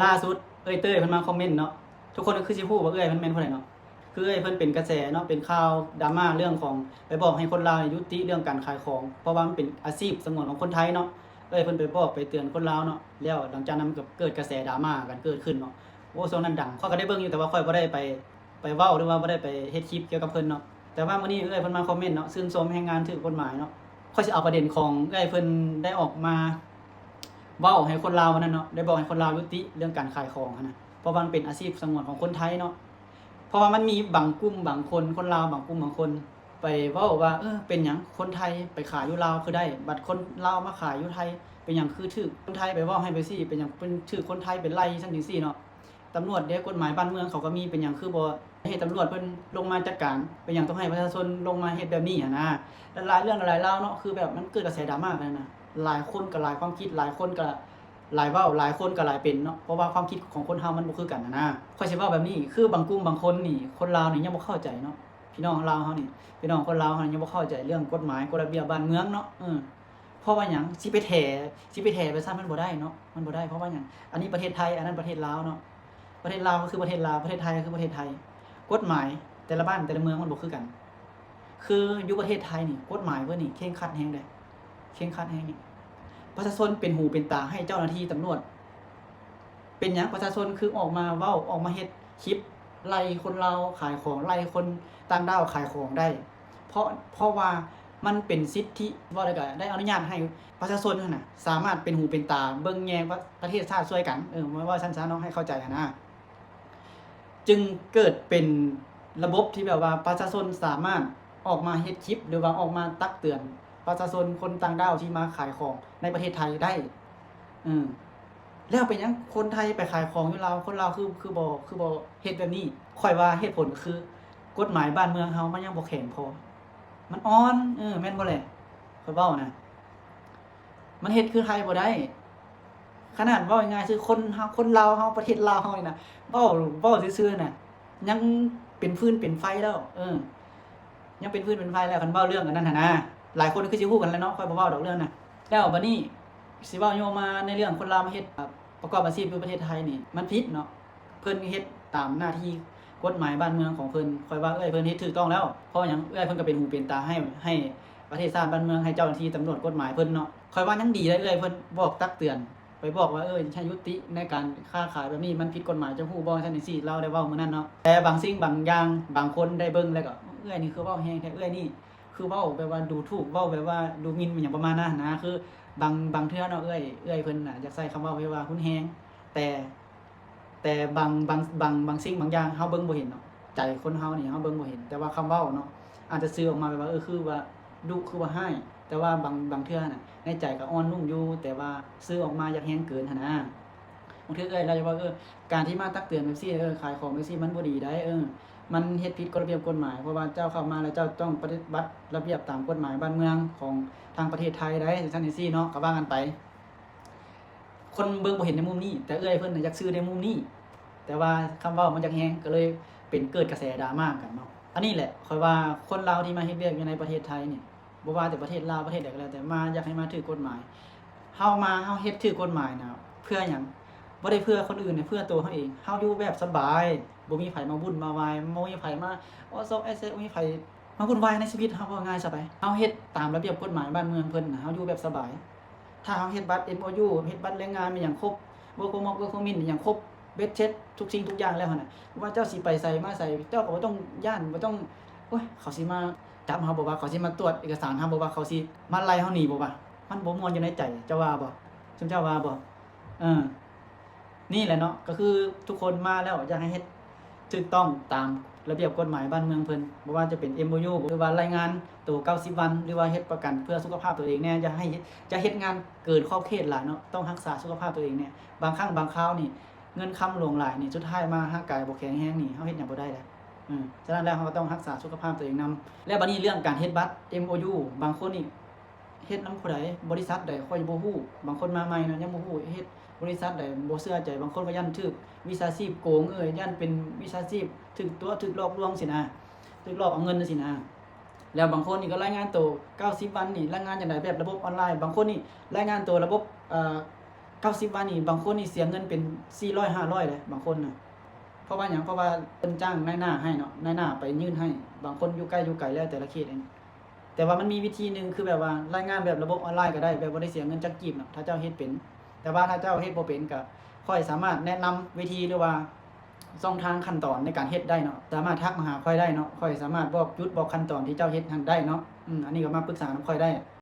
ລ່າສຸດເອື້ອຍເຕີຍເພິ່ນມາຄອມເມັນເນາະ, ທຸກຄົນກໍຄືຊິຮູ້ວ່າເອື້ອຍເພິ່ນແມ່ນຜູ້ໃດເນາະ. ຄືເອື້ອຍເພິ່ນເປັນກະແສເນາະ, ເປັນຂ່າວດຣາມາເລື່ອງຂອງໄປບອກໃຫ້ຄົນລາວຍຸຕິເລື່ອງການຂາຍຂອງ ເພາະວ່າມັນເປັນອາຊີບສະຫງວນຂອງຄົນໄທເນາະ. ເອື້ອຍເພິ່ນໄປບອກໄປເຕືອນຄົນລາວເນາະ, ແລ້ວຫຼັງຈາກນັ້ນມັນກໍເກີດກະແສດຣາມາກັນເກີດຂຶ້ນເນາະ. ໂອ້ ຊ່ວງນັ້ນດັງ, ຂ້ອຍກໍໄດ້ເບິ່ງຢູ່ ແຕ່ວ່າຂ້ອຍບໍ່ໄດ້ໄປ ໄປເວົ້າ ຫຼືວ່າບໍ່ໄດ້ໄປເຮັດຄລິບກ່ຽວກັບເພິ່ນເນາະ. ແຕ່ວ່າມື້ນີ້ເອື້ອຍເພິ່ນມາຄອມເມັນເນາະ, ຊື່ນຊົມແຮງງານຖືກກົດໝາຍເນາະ. ຂ້ອຍຊິເອົາປະເດັນຂອງເອື້ອຍເພິ່ນໄດ້ອອກມາເວົ້າໃຫ້ຄົນລາວນັ້ນເນາະ, ໄດ້ບອກໃຫ້ຄົນລາວຍຸຕິເລື່ອງການຂາຍຂອງຫັ້ນນະ, ເພາະວ່າມັນເປັນອາຊີບສະຫງວນຂອງຄົນໄທເນາະ. ເພາະວ່າມັນມີບາງກຸ່ມບາງຄົນ, ຄົນລາວບາງກຸ່ມບາງຄົນໄປເວົ້າວ່າ ເອີ ເປັນຫຍັງຄົນໄທໄປຂາຍຢູ່ລາວຄືໄດ້, ບັດຄົນລາວມາຂາຍຢູ່ໄທ ເປັນຫຍັງຄືຖືກຄົນໄທໄປເວົ້າໃຫ້ໄປຊີ້, ເປັນຫຍັງເປັນຖືກຄົນໄທໄປໄລ່ຊັ້ນຈັ່ງຊີ້ເນາະ. ຕຳຫຼວດເດ້, ກົດໝາຍບ້ານເມືອງເຂົາກໍມີ, ເປັນຫຍັງຄືບໍ່ເຮັດຕຳຫຼວດເພິ່ນລົງມາຈັດການ? ເປັນຫຍັງຕ້ອງໃຫ້ປະຊາຊົນລົງມາເຮັດແບບນີ້ຫັ້ນນະ? ຫຼາຍເລື່ອງຫຼາຍລາວເນາະ, ຄືແບບມັນເກີດກະແສດຣາມາກັນນະ, ຫຼາຍຄົນກໍຫຼາຍຄວາມຄິດ, ຫຼາຍຄົນກໍຫຼາຍເວົ້າ, ຫຼາຍຄົນກໍຫຼາຍເປັນເນາະ, ເພາະວ່າຄວາມຄິດຂອງຄົນເຮົາມັນບໍ່ຄືກັນຫັ້ນນະ. ຂ້ອຍຊິເວົ້າແບບນີ້, ຄືບາງກຸ່ມບາງຄົນນີ້, ຄົນລາວນີ້ຍັງບໍ່ເຂົ້າໃຈເນາະ, ພີ່ນ້ອງລາວເຮົານີ້, ພີ່ນ້ອງຄົນລາວເຮົາຍັງບໍ່ເຂົ້າໃຈເລື່ອງກົດໝາຍ, ກົດລະບຽບບ້ານເມືອງເນາະ. ເອີ ເພາະວ່າຫຍັງ? ຊິໄປແຖ, ຊິໄປແຖໄປຊັ້ນມັນບໍ່ໄດ້ເນາະ, ມັນບໍ່ໄດ້. ເພາະວ່າຫຍັງ? ອັນນີ້ປະເທດໄທ, ອັນນັ້ນປະເທດລາວເນາະ, ປະເທດລາວກໍຄືປະເທດລາວ, ປະເທດໄທກໍຄືປະເທດໄທ. ກົດໝາຍແຕ່ລະບ້ານແຕ່ລະເມືອງມັນບໍ່ຄືກັນ. ຄືຢູ່ປະເທດໄທນີ້ ກົດໝາຍເພິ່ນນີ້ເຄັ່ງຄັດແຮງເດ້, ເຄັ່ງຄັດແຮງນີ້. ປະຊາຊົນເປັນຫູເປັນຕາໃຫ້ເຈົ້າໜ້າທີ່ຕຳຫຼວດ. ເປັນຫຍັງປະຊາຊົນຄືອອກມາເວົ້າ, ອອກມາເຮັດຄລິບໄລ່ຄົນລາວຂາຍຂອງ, ໄລ່ຄົນຕ່າງດ້າວຂາຍຂອງໄດ້? ເພາະ, ເພາະວ່າມັນເປັນສິດທິ, ເວົ້າໄດ້ກໍໄດ້ອະນຸຍາດໃຫ້ປະຊາຊົນຫັ້ນນະ ສາມາດເປັນຫູເປັນຕາເບິ່ງແຍງປະ, ປະເທດຊາດຊ່ວຍກັນ, ເອີ ເວົ້າຊັ້ນຊະເນາະ, ໃຫ້ເຂົ້າໃຈຫັ້ນນະ. ຈຶ່ງເກີດເປັນລະບົບທີ່ແບບວ່າປະຊາຊົນສາມາດອອກມາເຮັດຄລິບ ຫຼືວ່າອອກມາຕັກເຕືອນປະຊາຊົນຄົນຕ່າງດ້າວທີ່ມາຂາຍຂອງໃນປະເທດໄທໄດ້. ເອີ ແລ້ວເປັນຫຍັງຄົນໄທໄປຂາຍຂອງຢູ່ລາວ, ຄົນລາວຄື, ຄືບໍ່, ຄືບໍ່ເຮັດແບບນີ້? ຂ້ອຍວ່າເຫດຜົນກໍຄື ກົດໝາຍບ້ານເມືອງເຮົາມັນຍັງບໍ່ແຂງພໍ, ມັນອ່ອນ. ເອີ ແມ່ນບໍ່ແຫຼະ? ຂ້ອຍເວົ້ານະ, ມັນເຮັດຄືໄທບໍ່ໄດ້. ຂະໜາດເວົ້າງ່າຍໆ ຊື່ຄົນເຮົາ, ຄົນລາວເຮົາ, ປະເທດລາວເຮົານີ້ນະ, ເວົ້າ, ເວົ້າຊື່ໆນະ, ຍັງເປັນຟືນເປັນໄຟແລ້ວ. ເອີ ຍັງເປັນຟືນເປັນໄຟແລ້ວ, ຄັນເວົ້າເລື່ອງອັນນັ້ນຫັ້ນນະ, ຫຼາຍຄົນຄືຊິຮູ້ກັນແລ້ວເນາະ, ຂ້ອຍບໍ່ເວົ້າດອກເລື່ອງນັ້ນ. ແລ້ວບັດນີ້ຊິເວົ້າໂຍມາໃນເລື່ອງຄົນລາວມາເຮັດ, ປະກອບອາຊີບຢູ່ປະເທດໄທນີ້ ມັນຜິດເນາະ. ເພິ່ນເຮັດຕາມໜ້າທີ່ກົດໝາຍບ້ານເມືອງຂອງເພິ່ນ, ຂ້ອຍວ່າເອື້ອຍເພິ່ນເຮັດຖືກຕ້ອງແລ້ວ. ເພາະຫຍັງ? ເອື້ອຍເພິ່ນກໍເປັນຫູເປັນຕາໃຫ້, ໃຫ້ປະເທດຊາດບ້ານເມືອງ, ໃຫ້ເຈົ້າໜ້າທີ່ຕຳຫຼວດກົດໝາຍເພິ່ນເນາະ. ຂ້ອຍວ່າຍັງດີໄດ໋, ເອື້ອຍເພິ່ນບອກຕັກເຕືອນ, ໄປບອກວ່າ ເອີ ໃຫ້ຍຸຕິໃນການຄ້າຂາຍແບບນີ້, ມັນຜິດກົດໝາຍ, ເຈົ້າຮູ້ບໍ່? ຊັ້ນຈັ່ງຊີ້, ລາວໄດ້ເວົ້າມື້ນັ້ນເນາະ. ແຕ່ບາງສິ່ງບາງຢ່າງ, ບາງຄົນໄດ້ເບິ່ງແລ້ວກໍ ເອື້ອຍນີ້ຄືເວົ້າແຮງແທ້, ເອື້ອຍນີ້ຄືເວົ້າແບບວ່າດູຖູກ, ເວົ້າແບບວ່າດູໝິ່ນ ຫຍັງປະມານນັ້ນນະ. ຄືບາງ, ບາງເທື່ອເນາະ, ເອື້ອຍ, ເອື້ອຍເພິ່ນນະຢາກໃຊ້ຄຳເວົ້າທີ່ວ່າຮຸນແຮງ, ແຕ່, ແຕ່ບາງ, ບາງ, ບາງ, ບາງສິ່ງບາງຢ່າງເຮົາເບິ່ງບໍ່ເຫັນເນາະ, ໃຈຄົນເຮົານີ້ເຮົາເບິ່ງບໍ່ເຫັນ, ແຕ່ວ່າຄຳເວົ້າເນາະ ອາດຈະສື່ອອກມາແບບວ່າ ເອີ ຄືວ່າດຸ ຄືວ່າຮ້າຍ, ແຕ່ວ່າບາງ, ບາງເທື່ອນະ ໃນໃຈກໍອ່ອນນຸ້ມຢູ່, ແຕ່ວ່າສື່ອອກມາຢາກແຮງເກີນຫັ້ນນະ. ບາງເທື່ອເອື້ອຍລາວຈະວ່າ ເອີ ການທີ່ມາຕັກເຕືອນແບບຊີ້ ເອີ ຂາຍຂອງແບບຊີ້ມັນບໍ່ດີໄດ໋, ເອີ ມັນເຮັດຜິດກົດລະບຽບກົດໝາຍ, ເພາະວ່າເຈົ້າເຂົ້າມາແລ້ວເຈົ້າຕ້ອງປະຕິບັດລະບຽບຕາມກົດໝາຍບ້ານເມືອງຂອງທາງປະເທດໄທໄດ໋, ຈັ່ງຊັ້ນຈັ່ງຊີ້ເນາະ, ກໍວ່າກັນໄປ. ຄົນເບິ່ງບໍ່ເຫັນໃນມຸມນີ້, ແຕ່ເອື້ອຍເພິ່ນນະຢາກສື່ໃນມຸມນີ້, ແຕ່ວ່າຄຳເວົ້າມັນຢາກແຮງ, ກໍເລີຍເປັນເກີດກະແສດຣາມາກັນເນາະ. ອັນນີ້ແຫຼະ ຂ້ອຍວ່າຄົນລາວທີ່ມາເຮັດວຽກຢູ່ໃນປະເທດໄທນີ້, ບໍ່ວ່າແຕ່ປະເທດລາວ ປະເທດໃດກໍແລ້ວແຕ່, ມາ ຢາກໃຫ້ມາຖືກກົດໝາຍ. ເຮົາມາ ເຮົາເຮັດຖືກກົດໝາຍນະ ເພື່ອຫຍັງ? ບໍ່ໄດ້ເພື່ອຄົນອື່ນນະ, ເພື່ອຕົວເຮົາເອງ. ເຮົາຢູ່ແບບສະບາຍ, ບໍ່ມີໃຜມາວຸ່ນມາວາຍ, ບໍ່ມີໃຜມາເອົາຊອກໄອ້ແຊ, ບໍ່ມີໃຜມາວຸ່ນວາຍໃນຊີວິດເຮົາ, ເວົ້າງ່າຍຊະໄປ. ເຮົາເຮັດຕາມລະບຽບກົດໝາຍບ້ານເມືອງເພິ່ນນະ, ເຮົາຢູ່ແບບສະບາຍ. ຖ້າເຮົາເຮັດບັດ ເອັມໂອຢູ ເຮັດບັດແຮງງານແມ່ນຫຍັງຄົບ, ເວີກໂຮມ ເວີກໂຮມ ແມ່ນຫຍັງຄົບ, ເບັດເສັດທຸກສິ່ງທຸກຢ່າງແລ້ວຫັ້ນນະ, ວ່າເຈົ້າຊິໄປໃສມາໃສ ເຈົ້າກໍບໍ່ຕ້ອງຢ້ານ, ບໍ່ຕ້ອງ, ໂອ້ຍ ເຂົາຊິມາຈັບເຮົາບໍ່ວະ, ເຂົາຊິມາຕວດເອກະສານເຮົາບໍ່ວະ, ເຂົາຊິມາໄລ່ເຮົາໜີບໍ່ວະ? ມັນບໍ່ມ່ວນຢູ່ໃນໃຈ, ເຈົ້າວ່າບໍ່? ຊຸມເຈົ້າວ່າບໍ່? ເອີ ນີ້ແຫຼະເນາະ, ກໍຄືທຸກຄົນມາແລ້ວຢາກໃຫ້ເຮັດຖືກຕ້ອງຕາມລະບຽບກົດໝາຍບ້ານເມືອງເພິ່ນ, ບໍ່ວ່າຈະເປັນ ເອັມໂອຢູ ຫຼືວ່າລາຍງານໂຕເກົ້າສິບວັນ, ຫຼືວ່າເຮັດປະກັນເພື່ອສຸຂະພາບຕົວເອງແດ່, ຢ່າໃຫ້, ຢ່າເຮັດງານເກີນຂອບເຂດຫຼາຍເນາະ, ຕ້ອງຮັກສາສຸຂະພາບຕົວເອງແດ່. ບາງຄັ້ງບາງຄາວນີ້ ເງິນຄຳຫຼວງຫຼາຍນີ້ ສຸດທ້າຍມາຮ່າງກາຍບໍ່ແຂງແຮງນີ້ ເຮົາເຮັດຫຍັງບໍ່ໄດ້ແລ້ວ. ເອີ ສະນັ້ນແລ້ວ ເຮົາກໍຕ້ອງຮັກສາສຸຂະພາບຕົວເອງນຳ. ແລ້ວບັດນີ້ເລື່ອງການເຮັດບັດ ເອັມໂອຢູ ບາງຄົນນີ້ເຮັດນຳຜູ້ໃດ ບໍລິສັດໃດ ຂ້ອຍບໍ່ຮູ້, ບາງຄົນມາໃໝ່ເນາະ ຍັງບໍ່ຮູ້ ເຮັດບໍລິສັດໃດ ບໍ່ເຊື່ອໃຈ, ບາງຄົນກໍຢ້ານຖືກມິດສາຊີບໂກງ, ເອີ ຢ້ານເປັນມິດສາຊີບ ຖືກຕົວະ ຖືກຫຼອກລວງຊີ້ນະ, ຖືກຫຼອກເອົາເງິນຊີ້ນະ. ແລ້ວບາງຄົນນີ້ກໍລາຍງານໂຕເກົ້າສິບວັນນີ້ ລາຍງານຈັ່ງໃດ ແບບລະບົບອອນລາຍ, ບາງຄົນນີ້ລາຍງານໂຕລະບົບ ເອີ ເ ເກົ້າສິບວັນນີ້ ບາງຄົນນີ້ເສຍເງິນເປັນສີ່ຮ້ອຍ ຫ້າຮ້ອຍເດ້ ບາງຄົນນະ. ເພາະວ່າຫຍັງ? ເພາະວ່າເພິ່ນຈ້າງນາຍໜ້າໃຫ້ເນາະ, ນາຍໜ້າໄປຍື່ນໃຫ້, ບາງຄົນຢູ່ໃກ້ຢູ່ໄກ ແລ້ວແຕ່ລະເຂດເອງ. ແຕ່ວ່າມັນມີວິທີໜຶ່ງ ຄືແບບວ່າລາຍງານແບບລະບົບອອນລາຍກໍໄດ້ ແບບບໍ່ໄດ້ເສຍເງິນຈັກກີບນະ ຖ້າເຈົ້າເຮັດເປັນ. ແຕ່ວ່າຖ້າເຈົ້າເຮັດບໍ່ເປັນ ກໍຂ້ອຍສາມາດແນະນຳວິທີ ຫຼືວ່າຊ່ອງທາງຂັ້ນຕອນໃນການເຮັດໄດ້ເນາະ, ສາມາດທັກມາຫາຂ້ອຍໄດ້ເນາະ, ຂ້ອຍສາມາດບອກຈຸດບອກຂັ້ນຕອນທີ່ເຈົ້າເຮັດຫັ້ນໄດ້ເນາະ. ອືມ ອັນນີ້ກໍມາປຶກສານຳຂ້ອຍໄດ້.